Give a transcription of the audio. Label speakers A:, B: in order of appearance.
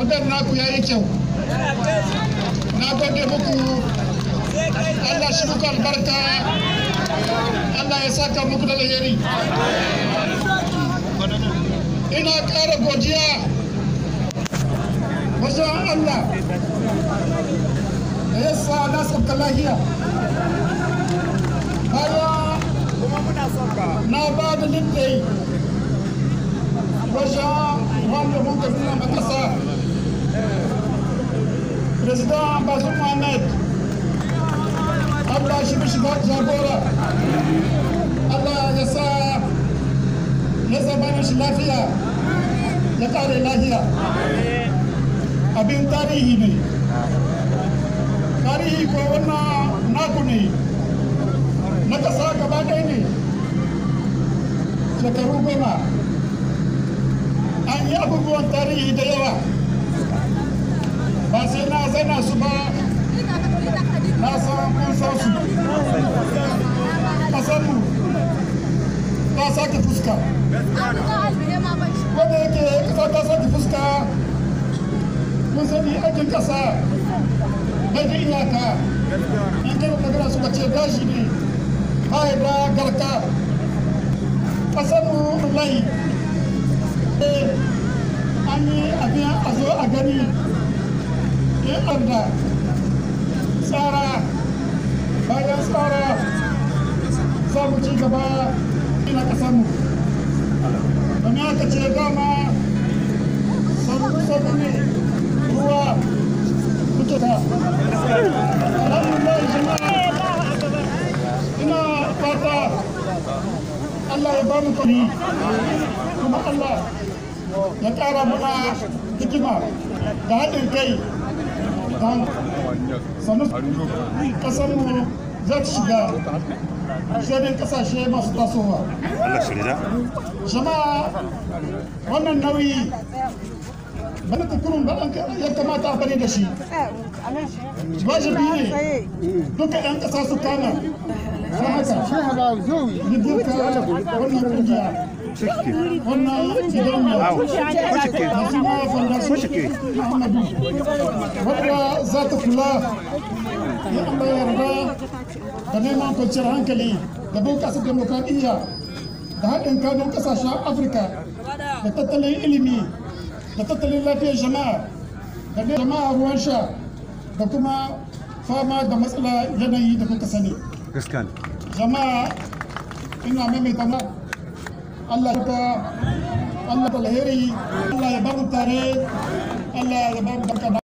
A: Tarben naku ya yi kyau. Na gode muku. Allah shi muku albarka. Allah ya saka muku da alheri. Ina ƙara godiya wajen Allah da ya sa na sauka lahiya. Bayan na ba da littafi wajen wanda muka nuna makasa President Bazoum Mohamed, Allah shi mishi jagora, Allah ya sa ya zama mishi lafiya ya kare lafiya. Abin tarihi ne, tarihi ko wannan naku ne, na kasa gaba ɗaya ne. Shekaru 10 an yi abubuwan tarihi da yawa, ba sai na zana su ba, na san kun san su. Ƙasarmu ta sake fuska, wanda yake ƙasa ta sake fuska. Kun sani aikin ƙasa bai da iyaka. In kana magana suka ce dashi ne ba da garka. Ƙasarmu wallahi an yi abin a zo a gani in da tsara bayan tsara za mu ci gaba ina ƙasarmu. Domin aka ce dama sabu ne ruwa kuke da. Alhamdulillah jama'a, ina fata Allah ya ba mu kwani, kuma Allah ya ƙara mana hikima da haɗin kai. Sannan ƙasarmu za ta shiga shirin ƙasashe masu tasowa. Jama'a, wannan nauyi bana kukurun ba ya kamata a bari da shi. Wajibi ne duka 'yan ƙasa su kama. Don haka ni girka wannan ƙungiya, wannan gidauniya da suna Fondation Muhammadu, wadda za ta kula ya Allah yarda da neman kwanciyar hankali da bunƙasa demokradiyya da haɗin kanun ƙasashen Afirka da tattalin ilimi da tattalin lafiyar jama'a da jama'a ruwan sha da kuma fama da matsala yanayi da kuka sani. Jama'a, ina maimaita ma Allah ta Allah alheri, Allah ya bar mu tare, Allah ya ba mu barka.